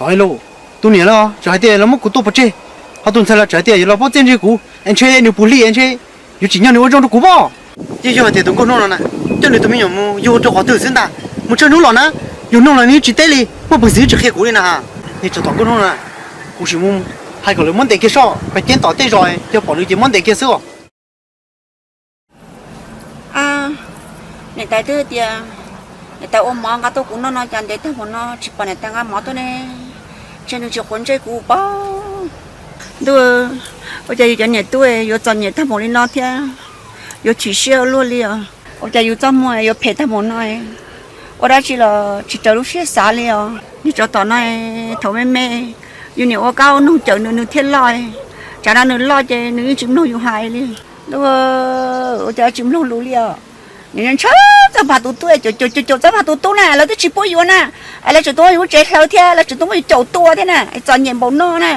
Los, tus niam los tseem hais tias los muab kuv tua pov tseg, ho tus ntxhais los tseem hais tias yuav los paub txiaj ntsig kuv, es ntshe nws puas hli es ntshe yuav tsim nyog nws ua zoo rau kuv pob. Yeej yog hais tias tus nkauj hnub no na, coj nws tus me nyuam mus yug rau qhov twg xwb ntag. Mus tsawg hnub los na, yus nug los nws tsis teb li, muaj peev xwm tsis qhia kuv li na. Niag tsov tom nkauj hnub no na, kuv sim mus hais kom lawv muab ntes kiag soj, pes ceeb tom tej zos, yog pom nws ces muab ntes kiag xwb os. Niam tais twb tias niam tais ua mov nqa tuaj kuv noj no, cas ntev tag npaum no tsis pom niam tais nqa mov tuaj ne? Ntshe nws tsis quav ntsej kuv pob. Ntuj, ua cas yus cov niam tub yuav txom nyem tag npaum li no thiab, yuav chim siab ua luaj li os. Ua cas yus txoj muag yuav phem tag npaum no, ua dab tsi los tsis raws lub siab xav li os. Niag tsov tom no, thaum me me yus niam ua kab ua noog cawm nws, nws thiaj loj. Tsam no nws loj ces nws yeej tsis mloog yus hais li. Ntuj, ua cas tsis mloog lus li os. Nws ntshaw Txawj Nphas tus tub, caum caum caum Txawj Nphas tus tub na, lawv twb tsis pub yuav na, es lawv tseem tuaj muab yus lub tsev hlawv thiab lawv tseem tuaj muab yus caum tua thiab na, txom nyem npaum no na.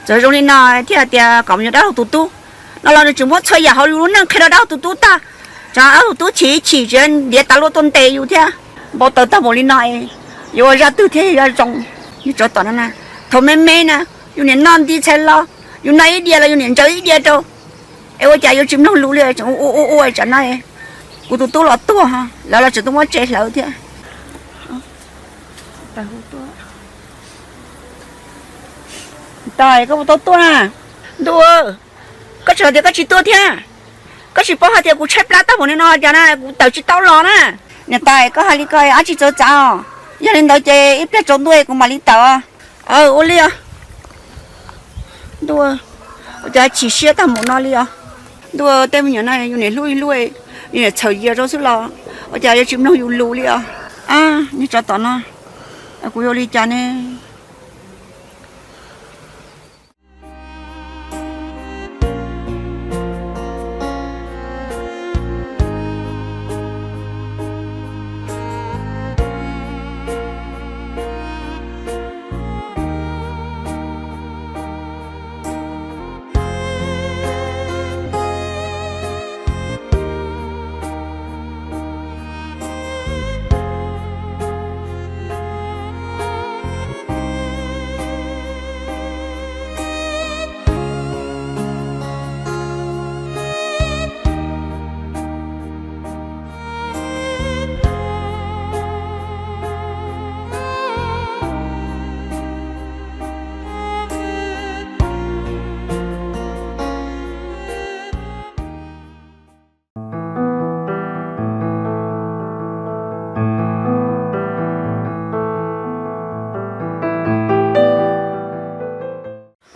Txawm zoo li no thiaj hais tias kom mus yuav dab laug tus tub. No los nws tseem muab txhua yam hauv yus lub neej qhia rau dab laug tus tub tag. Tsam dab laug tus tub chim ib chim tsis ntiav tas luaj tuaj ntes yus thiab. Npau taws tag npaum li no, yuav ua zaj twg thiaj yog zoo? Niag tsov tom no na, thaum me me na, yus niam noj nti txhais los, yus noj ib diav los yus niam ntsaws ib diav rau. Es ua cas yuav tsis mloog lus li, tseem ua ua ua tsam no kuv tus tub los tuag, lawv los tseem tuaj muab tsev hlawv thiab. Tais, koj puas tau tuaj na? Ntuj, koj tseem hais tias koj tsis tuaj thiab. Koj tsis paub hais tias kuv tshaib plab tag npaum li no cas na, kuv tawm tsis tau los na. Niam tais, koj hais li ko dab tsi txawv txav os. Yog li ntawd ces ib pliag tsaus ntuj kuv mam li tawm. Ua li os. Ntuj, ua cas chim siab tag npaum no li os. Ntuj, tej me nyuam no yus niam hlub ib lub, yus niam txhawm yias rau xwb los ua cas yuav tsis mloog yus lus li os. Niag tsov tom no, kuv yuav ua li cas ne?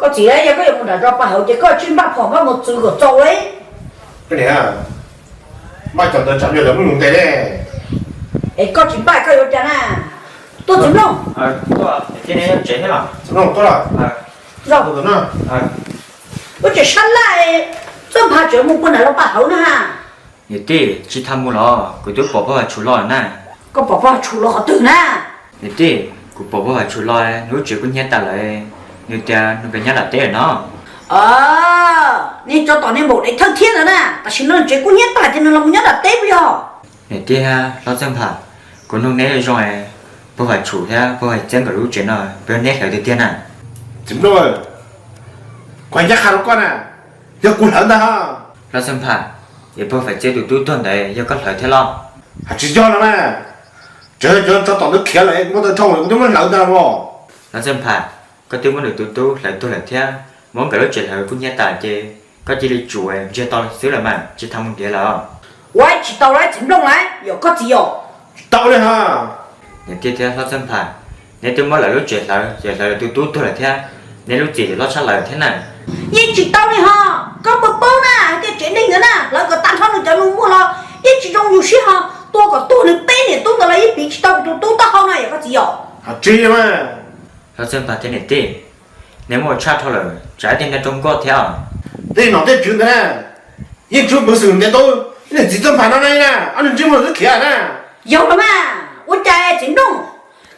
Koj txiv, yog koj yuav mus nram zos Paj Hauv ces koj tsij npaj phom koj mus txwv kom txaus li. Koj niam, npaj cov ntawd tsam yog lawv muab yus ntes ne. Es koj tsis npaj koj yuav ua cas na? Tuaj txiv Nplooj. Txiv Nplooj tuaj. Lub tsev sab laj, Txawj Nphas tseem mus puag nram zos Paj Hauv na ha. Niam tij, tsis tas mus los kuv twb pom pog Vam Tshum los na. Koj pom pog Vam Tshum los qhov twg na? Niam tij, kuv pom pog Vam Tshum los, nws lub tsev kuj hnyiab tas lawm, nws tias nws nkag nyob nram teb lawm no. Niag tsov tom niag npaum dev thawj thiab ntawd na, tam sim no nws tsev kuj hnyiab tas ces nws los mus nyob nram teb puas yog? Niam tij, hlob Txawj Nphas, kuv nug neb zoo, pog Vam Tshum thiab pog Vam Txiab nkawd lub tsev no puas yog neb hlawv tiag tiag na? Txiv Nplooj, kuv hais ncaj qha rau koj na, yog kuv hlawv ntag. Hlob Txawj Nphas, es pog Vam Txiab tus tub tuag ntawd yog koj hlawv thiab los? Hais tsis yog no na, tseem yog cov tsov tom ntawd khiav lawm, muab tau dhau lawm kuv twb muab hlawv ntag los. Hlob Txawj Nphas, koj twb muab nws tus tub hlawv tuag lawm thiab, muab nkawd lub tsev hlawv kuj hnyiab tas ces koj cia li tsum ntsiag to xwb lawm mas tsis tas mus nrhiav lawm. Ua tsis tau lawm Txiv Nplooj na, yog koj txiv yog. Tsis tau li ha. Niam tij thiab hlob Txawj Nphas, neb twb muab lawv lub tsev hlawv ces hlawv lawv tus tub tuag lawm thiab, neb lub txim yuav loj tshaj lawm thiab na. Yeej tsis tau li ho, koj puas paub na hais tias tsev neeg ntawd na hlawv kom tag nrho nws cov nus muag los yeej tsis zoo yus siab ho, tua kom tuag nws peb niam tub ntawd los yeej piv tsis tau kuv tus tub taub hau no yog koj txiv yog. Hais tsis li mas. Hlob Txawj Nphas thiab niam tij, neb muaj ua tshaj dhau lawm, tsam ib teg nrog rau nkoj thiab os. Tej nom tej tswv ntawd na, yeej tsis muaj peev xwm ntes tau ib niag txiv Txawj Nphas no na, ob niag ntsej muag twb khiav na. Yog los mas, ua cas Txiv Nplooj,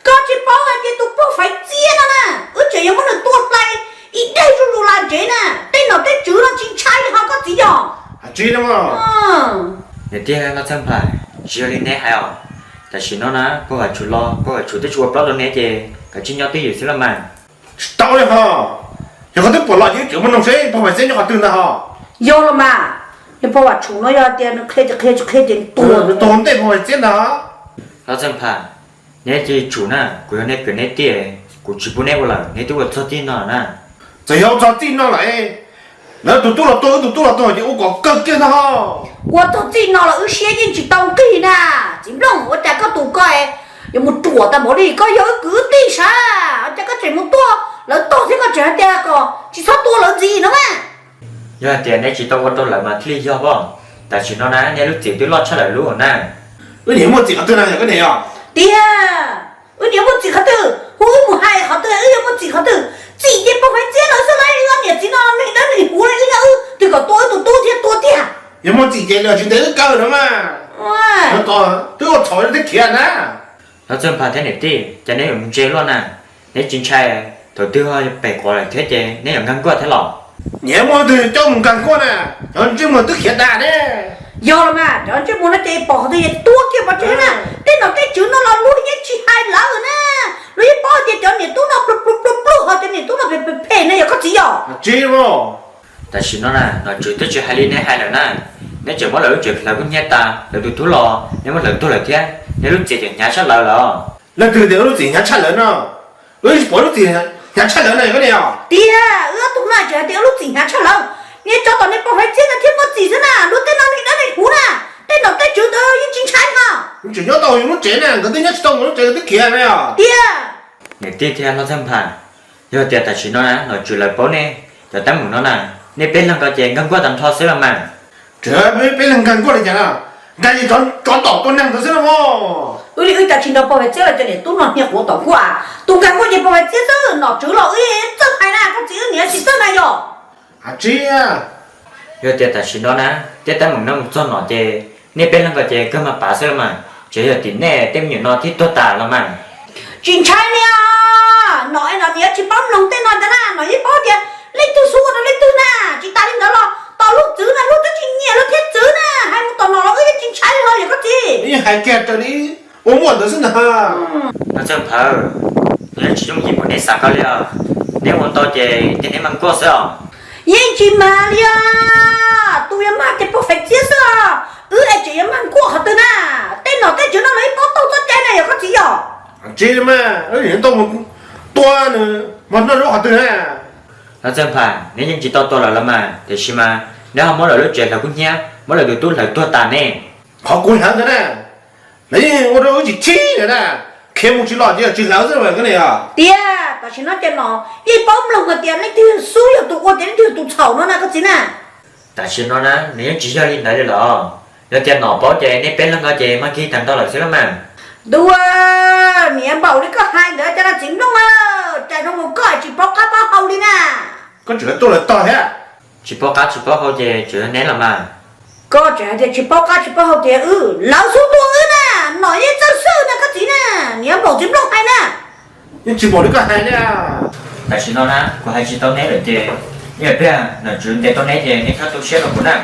koj tsis paub hais tias tus pog Faiv Txiab no na, wb tseem yuav muab nws tua hlais ib daig zuj zus los ntsev na, tej nom tej tswv no tsis ntshai li ho koj txiv yog. Hais tsis li mas. Niam tij hlob Txawj Nphas, tsis yog li neb hais os. Tam sim no na pog Vam Tshum los, pog Vam Tshum twb tsis ua plaub rau neb ces Kav tsij nyob twj ywm xwb los mas. Tsis tau li ho. Yog koj twb pom los ces wb tseem mus noog seb pog Vam Txiab nyob qhov twg ntag ho. Yog los mas, niag pog Vam Tshum no yog tias nws qhia ces qhia, tsis qhia ces tuag, tuag ntej pog Vam Txiab ntag. Hlob Txawj Nphas, neb cia li tsum na, kuv yog neb kwv neb tij, kuv tsis pub neb ua lawm, neb twb ua txog txij no na. Txawm yog ua txog txij no lawm, lawv tus tub los tuag, wb tus tub los tuag ces ua kom kawg kiag ntag ho. Ua txog txij no los wb siab yeej tsis tau nqig na. Txiv Nplooj, ua cas koj tus ko yuav mus ruam tas npaum li, koj yog wb kwv wb tij sav, ua cas koj tseem mus tua lawv tog thiab koj tseem hais tias kom tsis txhob tua lawv ntxiv no mas. Yog hais tias neb tsis tau ua rau lawv mas thiaj li yog pob. Tam sim no na neb lub txim twb loj tshaj lawm lub na. Wb niam muaj txim qhov twg na yog koj niam yog? Tiag, wb niam muaj txim qhov twg? Hu wb mus hais qhov twg, wb yuav muaj txim qhov twg? Txim ces pog Vam Txiab lawv xwb lauj, wb ob niam txiv no neeg dawb neeg huv, wb nyob wb twg kom tua wb tus tub thiab tua tiag. Yog muaj txim ces lawv tsis ntes wb kaw no mas. Twb ua txhaum thiab khiav na. Hlob Txawj Nphas thiab niam tij, cas neb yuav mus ntse luaj na? Neb tsis ntshai thaum twg ho pem quav lawm thiab ces neb yuav nkag nkuaj thiab los? Niam muaj twg coj mus nkag nkuaj na, cov ntsej muag twb khiav tas ne. Yog los mas, cov ntsej muag no ces pom qhov twg ces tua kiag pov tseg na. Tej nom tej tswv no los luag yeej tsis hais lawv na. Luag yeej paub tias cov niam tub no pluag pluag pluag pluag, ho cov niam tub no phem phem phem ne yog koj txiv yog? Tsis, tam sim no na nom tswv twb tsis hais li neb hais lawm na. Neb tseem muab lawv lub tsev hlawv kub hnyiab tas, lawv tus tub los neb muab hlawv tuag lawm thiab, neb lub txim tseem hnyav tshaj lawv lawm. Leej twg tias wb lub txim hnyav tshaj lawv no? Wb tsis pom lub txim hnyav tshaj lawv na koj niam. Tiag, wb ob tug mas tseem hais tias wb lub txim hnyav tshaj lawv. Niaj tsov tom niag pog Vam Txiab ntawd thiaj muaj txim xwb na, luag tej no neeg dawb neeg huv na, tej nom tej tswv ntawd yeej tsis ntshai no. Tseem nyob tau yus lub tsev na, nkawd twb nyob tsis tau nkawd lub tsev nkawd twb khiav na. Tiag. Niam tij thiab Hlob Txawj Nphas, yog tias tam sim no na nom tswv lawv paub nej cov teeb meem no na, nej peb leeg ko ces nkag nkuaj tag nrho xwb los mas. Tseem peb leeg nkag nkuaj li cas na? Dag li tsov tom tua neeg ntawd xwb na mog. Wb li wb cas tsis nrog pog Vam Txiab lawv cov niam tub no hnia quav tom nkuaj, tus nkag nkuaj ces pog Vam Txiab xwb, nom tswv los wb txawj hais na, koj txiv wb niam tsis txawj na yog. Hais tsis, yog tias tam sim no na tej teeb meem no mus txog nom ces nej peb leeg ko ces kawg mas pav xwb los mas, tseem yog tim nej tej me nyuam no thiaj tuag tas los mas. Tsis ntshai li os, nom es nom niam tsis paub mloog tej no ntag na, nom yeej paub tias leej twg xub ua rau leej twg na, tsis tas li ntawd los tom luag txwv na luag twb tsis nyiam luag thiaj txwv na, hais mus tom nom los wb yeej tsis ntshai li ho yog koj txiv. Yeej hais kiag raws li ua muaj ntawd xwb ntag. Hlob Txawj Nphas, nws yeej tsis yooj yim npaum neb xav ko li os, neb ua ntau ces tias neb mag nkuaj xwb os. Yeej tsis mag li os, tus yuav mag ces pog Vam Txiab xwb os, wb es tseem yuav mag nkuaj qhov twg na, tej nom tej tswv no los yeej paub taug txoj cai na yog koj txiv yog. Tsis mas, tau mus tua nws mas noj lub qhov twg na. Hlob Txawj Nphas, neb yeej tsis tau tua lawv los mas, tiam sis mas neb ho muab lawv lub tsev hlawv kub hnyiab, muab lawv tus tub hlawv tuag tas ne. Qhov kuv hlawv ntawd na, lawv yeej ua rau wb tsis chim lawm na, khiav mus tsis los ces yog tsis hlawv xwb koj niam. Tiag, tam sim no ces nom yeej paub mloog hais tias leej twg xub yog tus ua tias leej twg yog tus txhaum no na koj txiv na. Tam sim no na nws yeej tsis yog li ntawd li lawm, yog tias nom paub ces nej peb leeg ko ces mag kig tag nrho lawm xwb los mas. Ntuj, niam npaum li koj hais ntawd cas no txiv nplooj, cas zoo nkaus koj tsis paub qab paub hau li na. Koj tseem tuaj lawv tog thiab. Tsis paub qab tsis paub hau ces tseem yog neb los mas. Koj tseem hais tias tsis paub qab tsis paub hau tias wb, lawv xub tua wb na, nom yeej txawj xwb na koj txiv na, niam npaum txiv nplooj hais na. Yeej tsis npaum li koj hais na. Tam sim no na kuv hais tsis tau neb lawm ces, ib pliag nom tswv ntes tau neb ces neb txhob tu siab rau kuv na.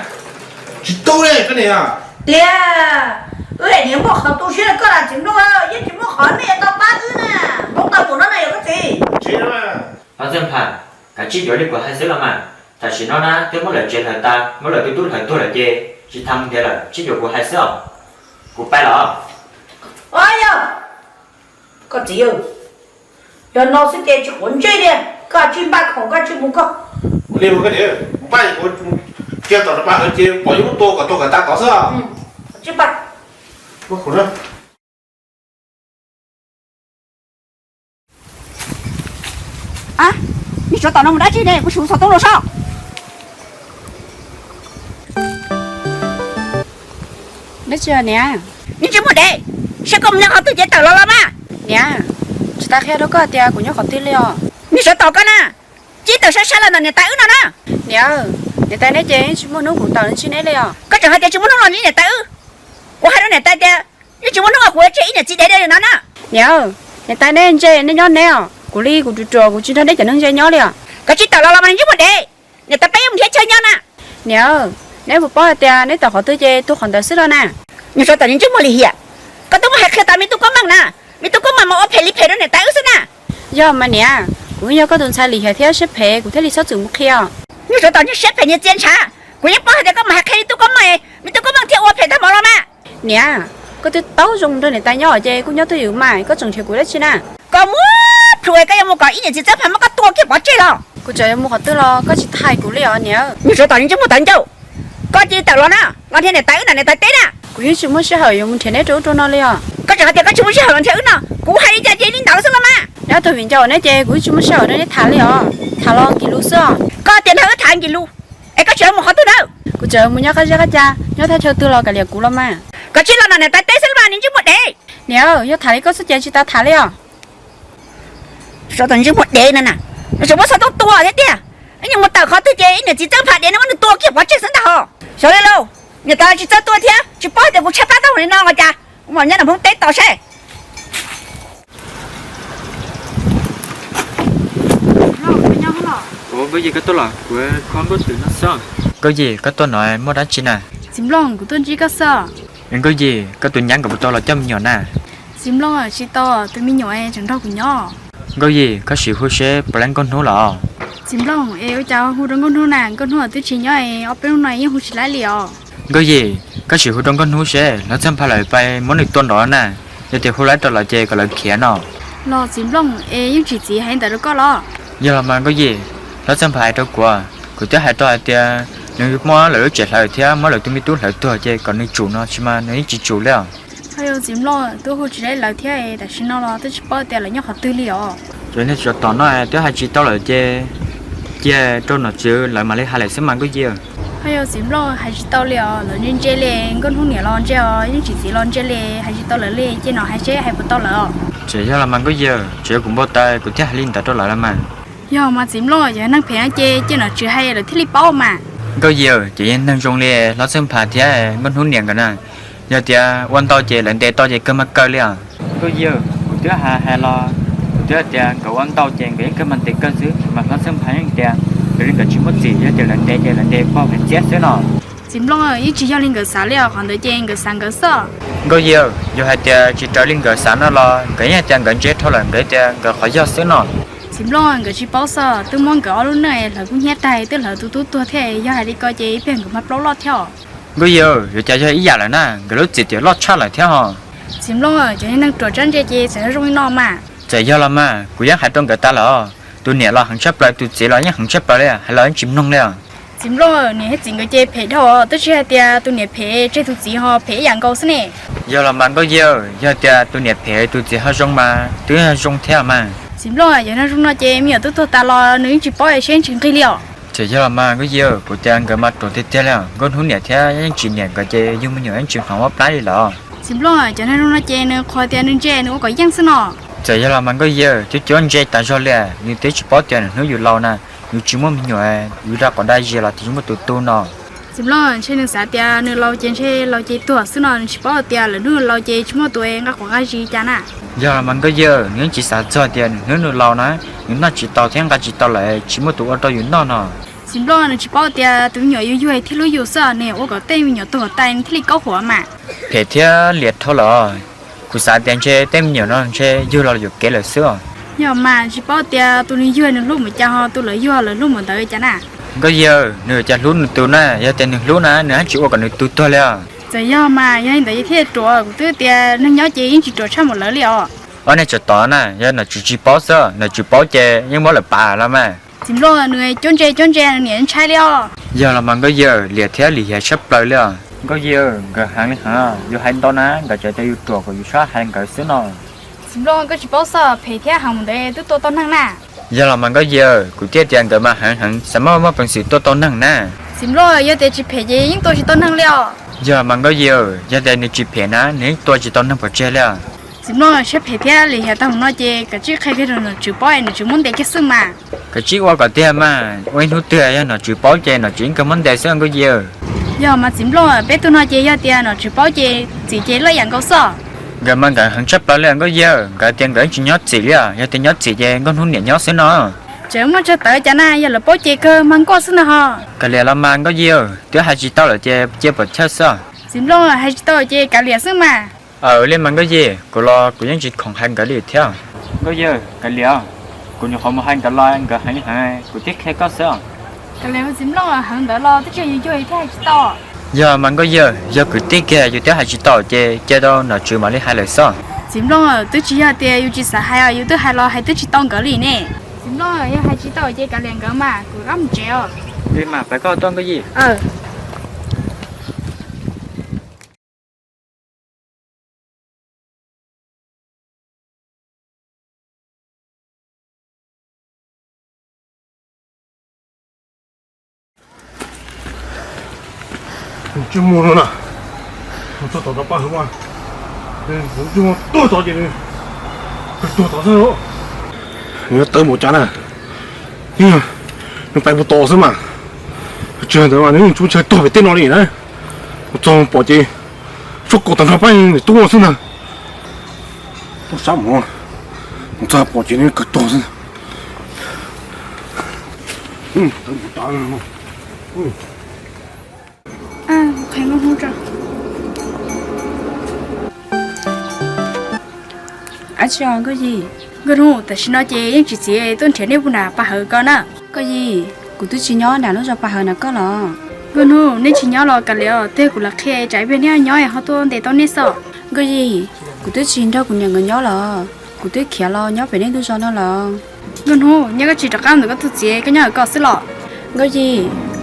Tsis tu li koj niam. Tiag, wb niam muaj qhov tu siab rau koj los txiv nplooj, yeej tsis muaj qhov nej tau pab wb na, hauv tau tus no na yog koj txiv. Hlob Txawj Nphas, kav tsij yuav li kuv hais xwb los mas. Tam sim no na twb muab lawv tsev hlawv tas, muab lawv tus tub hlawv tuag lawm ces tsis tas mus ntiav lawm, tsij yuav kuv hais xwb os. Kuv pais los. Yog, koj txiv, yog no xwb ces tsis quav ntsej li, koj tsij npaj khoom koj tsij mus koj. Ua li koj niam, npaj kuv cia tom pab ces pom yeej muab tua kom tuag kom tas tod xwb. Tsij npaj. Neb tsov tom no mus dab tsi ne, kuv tsis xov tooj los saib. Dab tsi niam? Neb tsis muaj dev, saib koj mus nyob qhov twg ces tawm los los mas. Niam, tsis tas qhia rau koj tias kuv nyob qhov twg li os. Neb sawv tau koj na, cia tawm sai sai los ntawm niam tais wb no na. Niam, niam tais neb ces tsis muaj hnub kuv tawm ntsib neb li os. Koj tseem hais tias tsis muaj hnub los ntsib niam tais wb. Kuv hais rau niam tais tias yeej tsis muaj hnub uas kuv yuav tseg ib niam txiv dev li no na. Niam, niam tais neb ntse neb nyob neb os, kuv li kuv ruam ruam kuv tsis nrog neb cov neeg ntse nyob li os. Koj tsis tawm los los mas neb tsis muaj dev. Niam tais peb yuav mus nrhiav chaw nyob na. Niam, neb puas paub hais tias neb tawm qhov twg ces tuag qhov ntawd xwb los na. Nyob sawv tawm neb tsis muaj lim hiam. Koj twb muab hais qhia tas me tub Koob Meej na, me tub Koob Meej mas ua phem li phem rau niam tais wb xwb na. Yog mas niam, kuv yog koj tus ntxhais lim hiam thiab siab phem, kuv thiaj li txhob txwm mus qhia. Nyuj Suav Tom, siab phem niag txias ntshav, kuv yeej paub hais tias koj mus hais qhia li tub koj meej, me tub koj meej thiaj ua phem tag npaum los mas. Niam, koj twb tau zoo nrog niam tais nyob ces kuj nyob twj ywm mas, koj tseem nrhiav kuv dab tsi na? Koj muab plhu, koj yuav mus kom ib niam txiv txawb pha muab koj tua kiag pov tseg los? Kuv tseem yuav mus qhov twg los koj tsis thaij kuv li os niam. Nyuj Suav Tom, ntsej muag tawv ncauj, koj cia li tawm los na, los nrhiav niam tais wb nram niam tais teb na. Kuv yeej tsis muaj sij hawm yuav mus nrhiav neb rau ub rau no li os. Koj tseem hais tias koj tsis muaj sij hawm los nrhiav wb no, kuv hais li cas ces li ntawd xwb los mas. Neb tus viv ncaus neb ces kuv yeej tsis muaj sij hawm nrog neb tham li os, tham los nkis lus xwb os. Koj tias nrog wb tham nkis lus, es koj tseem yuav mus qhov twg nawb? Kuv tseem yuav mus nyob qab zej qab ca, nyob thaj chaw twg los kav liam kuv los mas. Koj tsis los nram niam tais teb xwb los mas, niag ntsej muag dev. Niam, yog tham li koj xwb ces tsis tas tham li os. Suav Tom, ntsej muag dev na, tseem muab xov tooj tua thiab tiag. Ib nyuag mus tawm qhov twg ces ib niam txiv txawb pha dev no muab nws tua kiag pov tseg xwb ntag hos. Xyov li lauj, niam tais tsis txawj tuaj thiab tsis paub hais tias kuv tshaib plab tau li no los cas. Kuv mam nyob nram Hmoob teb tos seb. Nkauj Yim, koj tuaj los kuv kho nkauj twm no xwb. Nkauj Yim, koj tuaj no muaj dab tsi na? Txiv Nplooj, kuv tuaj ntsib koj xwb. Nkauj Yim, koj tus nyab nkawd puas tau los coj me nyuam na? Txiv Nplooj, tsis tau, tus me nyuam tseem nrog kuv nyob. Nkauj Yim, koj sim hu seb puas laib Nkauj Hnub los? Txiv Nplooj, es ua cas hu rau Nkauj Hnub na? Nkauj Hnub twb tsis nyob, ob peb hnub no yeej hu tsis laib li os. Nkauj Yim, koj sim hu rau Nkauj Hnub seb hlob Txawj Nphas lawv pais muab nws tua nrov na, yog tias hu laib rau lawv ces kom lawv khiav no. Los txiv Nplooj, es yeej tsis txiv hais ntawd rau koj los? Yog los mas Nkauj Yim, hlob Txawj Nphas hais rau kuv, kuv twb hais rau hais tias nws muab lawv lub tsev hlawv thiab muab lawv tus me tub hlawv tuag ces kom nws tsum no, tsis mas nws yeej tsis tsum li os. Hos yog txiv Nplooj, twb hu tsis laib lawv thiab, tam sim no los twb tsis paub tias lawv nyob qhov twg li os. Ces niag tsov tom no twb hais tsis tau lawm ces cia rau nom tswv lawv mam li hais lawm xwb mas Nkauj Yim. Hos yog txiv Nplooj, hais tsis tau li os, lawv ntse ntse li, Nkauj Hnub niam los ntse os, yeej tsis txiv los ntse li, hais tsis tau lawv li, cia nom hais seb hais puas tau lawm os. Tseem yog los mas Nkauj Yim, tseem yog kuv npau taws kuv thiaj hais li ntawd rau lawv los mas. Yog mas txiv Nplooj, yog neeg phem no ces cia nom tswv hais lawv thiaj li paub mas. Nkauj Yim, ces yog neeg zoo li hlob Txawj Nphas thiab Nkauj Hnub niam nkawd na, yog tias ua ntau ces lawv ntes tau ces kawg mas kawg li os. Nkauj Yim, kuv twb hais hais los kuv twb tias nkawd ua ntau ces nkawd yeej kawg mas ntes kawg xwb, mas hlob Txawj Nphas yeej tias yog li nkawd tsis muaj txim, yog tias lawv ntes ces lawv ntes pog pem txiab xwb no. Txiv Nplooj, yeej tsis yog li nkawd xav li os, qhov ntawd ces nkawd xav nkawd xwb. Nkauj Yim, yog hais tias tsis raws li nkawd xav no los nkawd yeej hais tias nkawd ntse dhau lawm, nkawd tias nkawd qhov yog xwb no. Txiv Nplooj, nkawd tsis paub xwb, twb muab nkawd ob lub neej hlawv kub hnyiab tag, twb hlawv tus tub tuag thiab, yog hais li ko ces ib pliag nkawd mas plaub loj thiab os. Nkauj Yim, yuav cas yog ib yam lawm na, nkawd lub txim tias loj tshaj lawm thiab hos. Txiv Nplooj, cov neeg ruam tsab ntse ces txawm zoo li no mas. Txawm yog los mas kuv yeej hais rau nkawd tas lawm os, tus niam los heev tshaj plaws, tus txiv los yeej heev tshaj plaws li, hais los yeej tsis mloog li os. Txiv Nplooj, niam thiab txiv nkawd ces phem dhau, twb tsis hais tias tus niam phem tseg tus txiv ho phem ib yam nkaus xwb ne. Yog los mas Nkauj Yim, yog tias tus niam phem tus txiv ho zoo mas twb zoo thiab mas. Txiv Nplooj, yog neeg zoo no ces me nyuam twb tuag tas los nws yeej tsis paub es seb yeej tsis nqig li os. Txawm yog los mas Nkauj Yim, kuv tias nkawd mas ruam tiag tiag li os, Nkauj Hnub niam thiab yeej tsis niam nkawd ces yug me nyuam yeej tsis qhov muab plab li lawm. Txiv Nplooj, cov neeg zoo no ces nws qhuas tias nws ntse nws ua kom yeej xwb no. Txawm yog los mas Nkauj Yim, cuab cuab ntse tas zog li, nws twb tsis paub tias nws hnub yus laus na, yus tsis muaj me nyuam, yus da qov da zis los twb tsis muaj tus tu no. Txiv Nplooj, ntshe nws xav tias nws laus ces ntshe laus ces tuag xwb no, nws tsis paub tias lawv hnub laus ces tsis muaj tus nqa qov nqa zis cas na. Yog los mas Nkauj Yim, nws yeej tsis xav txog tias nws hnub nws laus na, nws noj tsis tau thiab nqa tsis tau lawm tsis muaj tus ua rau yus noj no. Txiv Nplooj, nws tsis paub tias tus me nyuam yus yug thiaj hlub yus xwb ne, ua kom tej me nyuam tuag tas nws thiaj li kaub huam mas. Phem thiab liam dhau lawm, kuv xav tias ntshe tej me nyuam no ntshe yug los yuam kev lawm xwb os. Yog mas tsis paub tias tus nws yug nws hlub mus cas ho tus lawv yug lawv hlub mus ntawd cas na. Nkauj Yim, nws cas hlub nws tus na, yog tias nws hlub na nws haj tsis ua kom nws tus tuag li os. Txawm yog mas yog li ntawd thiaj ruam, kuv twb tias neeg nyob ces yeej tsis ruam tshaj mus lawv li os. Ob niag tsov tom na, yog nom tswv tsis paub xwb, nom tswv paub ces yeej muab lawv pav los mas. Txiv Nplooj, nws cuab ntse cuab ntse nws niam ntshai li os. Yog los mas Nkauj Yim, liam thiab lim hiam tshaj plaws li os. Nkauj Yim, nkawd heev li heev, yus hais ntau na nkawd tseem tias yus ruam kom yus txhob hais nkawd xwb no. Txiv Nplooj, koj tsis paub xwb, phem thiab heev mus ntawd twb tua tau neeg na. Yog los mas Nkauj Yim, kuv thiaj tias nkawd mas heev heev xav muaj muaj peev xwm tua tau neeg na. Txiv Nplooj, yog tias tsis phem ces yeej tua tsis tau neeg li os. Yog los mas Nkauj Yim, yog tias nws tsis phem na nws yeej tua tsis tau neeg pov tseg li os. Txiv Nplooj, siab phem thiab lim hiam tag mus no ces kav tsij qhia kiag rau nom tswv paub es nom tswv muab ntes kiag xwb mas. Kav tsij ua kom tiag mas, ua ib hnub twg yog nom tswv paub ces nom tswv yeej kawg muab ntes xwb Nkauj Yim. Yog mas Txiv Nplooj, peb tug no ces yog tias nom tswv paub ces txim ces loj yam nkaus xwb. Nkawd mas nkawd heev tshaj plaws li Nkauj Yim, nkawd tias nkawd tsis nyob txim li os, yog tias nyob txim ces Nkauj Hnub niam nyob xwb no. Tseem muaj tsag tawv cas na, yog lawv paub ces kawg mas nkuaj xwb na ho. Kav liam los mas Nkauj Yim, twb hais tsis tau lawm ces cia puam chawj xwb. Txiv Nplooj, hais tsis tau ces kav liam xwb mas. Aws li mas Nkauj Yim, kuv los kuv yeej tsis khoom hais nkawd li thiab. Nkauj Yim, kav liam. Kuv nyuam qhuav mus hais nkawd los nkawd heev heev, kuv thiaj qhia koj xwb. Kav liam, txiv Nplooj, heev ntawd los twb tsis yog yus cuag yus thiaj hais tsis tau. Yog mas Nkauj Yawg, yog kwv tij kiag yus twb hais tsis tau ces cia rau nom tswv mam li hais lawm xwb. Txiv Nplooj, twb tsis yog tias yus tsis xav hais os, yus twb hais los hais twb tsis tau nkawd li ne. Txiv Nplooj, yog hais tsis tau ces kav liam nkawd mas, kuv rov qab mus tsev os. Li mas peb koj tuaj Nkauj Yij. Tsis muaj no na, txog tom no paj hawv mas, tsis muaj tuag tod ces nws tuag tod xwb. Nws yuav tawv npaum cas na, nws pais puag tod xwb mas. Tsis hais ntawd mas nws yeej tsis muaj chaw tuag pem tej no li na. Mus txog pom ces sab kom tag nrho pab nws tub xwb ntag. Tuaj sab mus, mus txog pom ces nws kawg tuag xwb. Ab tsi os Nkauj Yij. Nkauj Hnub, tam sim no ces yeej tsis txiv tuaj nrhiav nej puag nram paj hawv ko na. Nkauj Yij, kuv twb tsis nyob nram lub zos paj hawv nram koj los. Nkauj Hnub, nej tsis nyob los kav liam, tej kuv los qhia tsam ib pliag nej nyob ho tuaj ntes tau nej xwb. Nkauj Yij, kuv twb tsis nrog kuv niam nkawd nyob los, kuv twb khiav los nyob pem nej lub zos no los. Nkauj Hnub, nyob koj tsis rov qab mus ntawm koj tus txiv, koj nyob hauv ko xwb los? Nkauj Yij,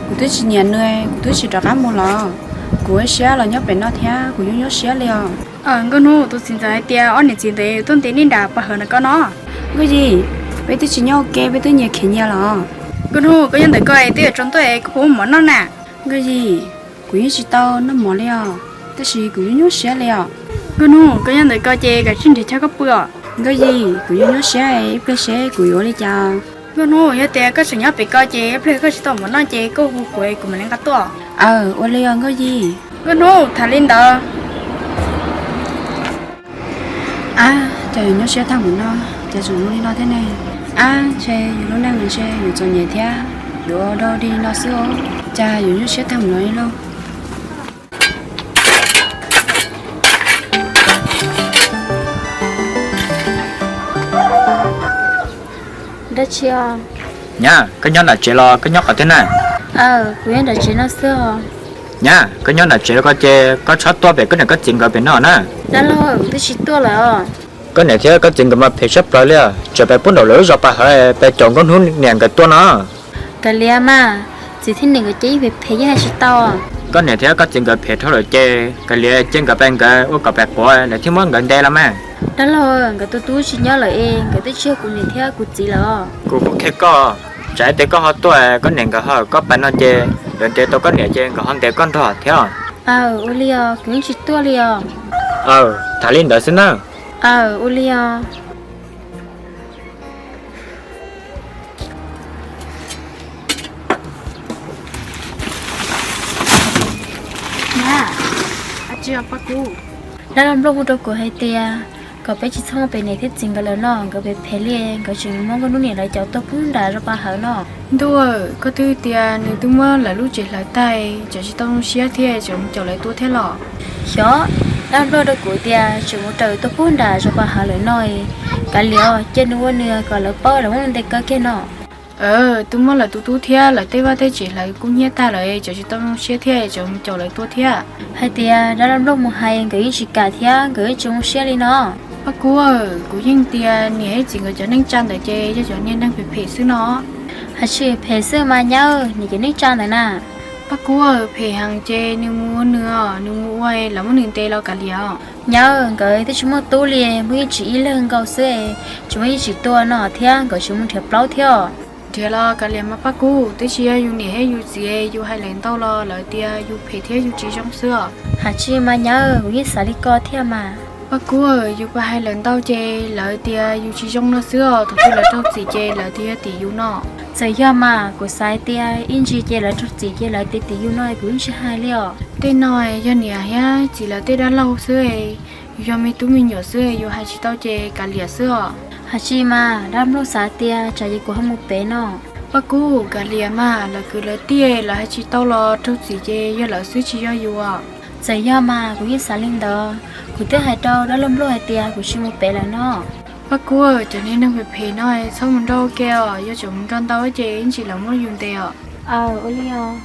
kuv twb tsis nyiam nws, kuv twb tsis rov qab mus los. Kuv ua siab los nyob pem no thiab kuv yeej nyuaj siab li os. Nkauj Hnub, tus txiv ntxawm hais tias ob niam txiv ntawd tuaj ntes nej nram paj hawv nram koj no. Nkauj Yij, peb twb tsis nyob ua ke, peb twb nyias khiav nyias los. Nkauj Hnub, koj nyob ntawm ko twb yuav tsaus ntuj es koj puas muaj mov noj na? Nkauj Yij, kuv yeej tsis tau noj mov li os, tab sis kuv yeej nyuaj siab li os. Nkauj Hnub, koj nyob ntawm ko ces kav tsij nrhiav chaw koj pw os. Nkauj Yij, kuv yeej nyuaj siab, ib pliag seb kuv yuav ua li cas. Nkauj Hnub, yog tias koj tseem nyob pem ko ces ib pliag koj tsis tau mov noj ces koj hu kuv, kuv mam li nqa tuaj. Aw, ua li os Nkauj Yij. Nkauj Hnub, tham li ntawd. Ab, cas yuav nyuaj siab tag mus no, cas tseem zoo li no thiab ne? Ab, ntshe yus lub neej ntshe yus txom nyem thiab yuav ua dog dig li no xwb os. Cas yuav nyuaj siab tag mus no li lauj. Dab tsi os? Nyab, koj nyob nram tsev los koj nyob qhov twg na? Aw, kuv nyob nram tsev no xwb os. Nyab, koj nyob nram tsev ko ces koj txhob tuaj pem koj niam koj txiv nkawd pem no na. Dab laug, kuv twb tsis tuaj lawm os. Koj niam thiab koj txiv nkawd mas phem tshaj plaws li os, tseem pais puag nraum lawv lub zos paj hawv pais caum Nkauj Hnub niam nkawd tuaj no. Kav liam mas, txiv thiab niam nkawd ces yeej phem phem yeej hais tsis tau. Koj niam thiab koj txiv nkawd phem dhau lawm ces kav liam cia nkawd pais nkawd ua kom pem quav lawv thiaj muab nkawd ntes los mas. Dab laug, nkawd tus tub tsis nyob lawm es nkawd twb tsis yog kuv niam thiab kuv txiv lawm os. Kuv kuj qhia koj, tsam ib pliag koj ho tuaj koj niam nkawd ho koj pais no ces lawv ntes tau koj niam ces nkawd ho ntes koj nrog thiab. Aw, ua li os, kuv yeej tsis tuaj li os. Aw, tham li ntawd xwb na. Aw, ua li os. Nyab, dab laug Nplooj hu rau kuv hais tias kom peb tsis txhob mus pem niam thiab txiv nkawd lawm no, nkawd phem phem li, nkawd tseem muab Nkauj Hnub niam lawv caum tuaj pug nram zos paj hawv no. Ntuj, koj twb tias nws twb muab lawv lub tsev hlawv tag, tsam tsis tau zoo siab thiab tsam mus caum lawv tua thiab los. Xyov, dab laug Nplooj rau kuv tias tseem mus raws tuaj pug nram zos paj hawv lawm no. Kav liam, cia nws ua nws kom lawv paub lawv muab nws ntes kaw kiag no. Twb muab lawv tus tub thiab lawv tej vaj tej tsev hlawv kub hnyiab tag lawm, tsam tsis tau zoo siab thiab tsam mus caum lawv tua thiab. Hais tias dab laug Nplooj mus hais nkawd yeej tsis kam thiab nkawd yeej tsis zoo siab li no. Paj Kub, kuv yeej tias niam thiab txiv nkawd cov neej tsa ntawd ces yog cov niag neeg phem phem xwb no. Hais tsis phem xwb mas nyab, niam cov neej tsa ntawd na. Paj Kub, phem heev ces nws mus ua nws os, nws mus ua lawv muab nws ntes los kav liam. Nyab, nkawd twb tsis muaj tub li, muaj ib tsev ib leeg nkaus xwb, tsis muaj ib tsev tua no thiab nkawd tsis mus nrhiav plaub thiab. Nrhiav los kav liam mas Paj Kub, twb tsis yog yus niam thiab yus txiv, yus hais lawv ntau los lawv tias yus phem thiab yus tsis zoo xwb os. Hais tsis mas nyab, kuv yeej xav li ko thiab mas. Paj Kub, yus pab hais lawv ntau ces lawv tias yus tsis zoo no xwb os, thaum twg lawv raug txim ces lawv tias yog tim yus no. Txawm yog mas kuv xav tias ib ntsis ces lawv raug txim ces lawv tias tim yus no kuv yeej tsis hais li os. Tej no yog niam thiab txiv lawv tej dab laug xwb, yus yog me tub me nyuam xwb yus hais tsis tau ces kav liam xwb os. Hais tsis mas dab laug Nplooj xav tias tsam ces kuv ho mus pem no. Paj Kub, kav liam mas, lawv kwv lawv tij lawv hais tsis tau los raug txim ces yog lawv xwb tsis yog yus. Txawm yog mas kuv yeej xav li ntawd, kuv twb hais rau dab laug Nplooj hais tias kuv tsis mus pem lawm no. Paj Kub, cov niag neeg phem phem no txhob mus nrog ua ke os, yog tseem mus nrog ntau ces ib ntsis lawv muab yus ntes os. Aw, ua li os.